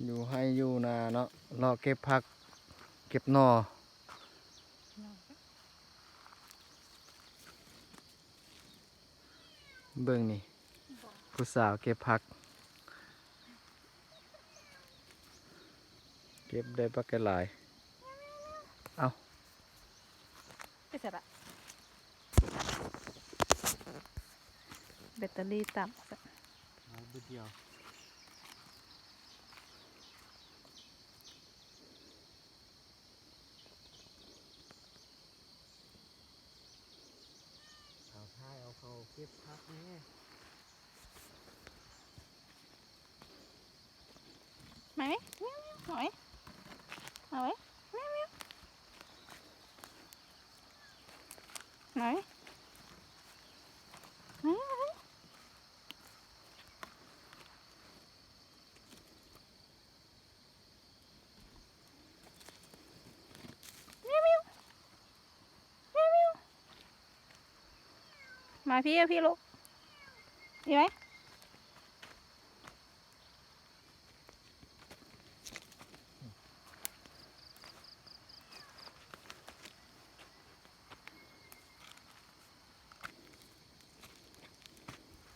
ຢູ່ໄຮ່ຢູ່ນາເນາະ ເລາະເກັບຜັກເກັບໜໍ່. ເບິ່ງນີ້ ຜູ້ສາວເກັບຜັກ ເກັບໄດ້ບັກຫຼາຍ. ເອົ້າ ໄປໃສລະ? ແບັດເຕີຣີຕ່ຳຊະ ເອົາເບິດດຽວ. ເອົາ ຖ່າຍເອົາເຂົາເກັບຜັກແດ່. ມາເວີຍ ມາເວີຍ ມາເວີຍ ມາເວີຍ ມາເວີຍ ມາເວີຍ. ມາພີ່ ມາພີ່ລູກ ນີ້ໄວ້.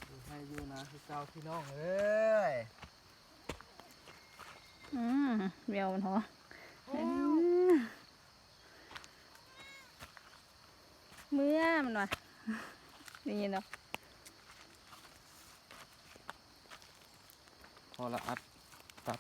ຢູ່ໄຮ່ຢູ່ນາຄືເກົ່າພີ່ນ້ອງເອີຍ. ອືມ ແມວມັນຮ້ອງ ອືມ ເມື່ອມັນວ່າ ໄດ້ຍິນບໍ່? ພໍລະອັດຕັດ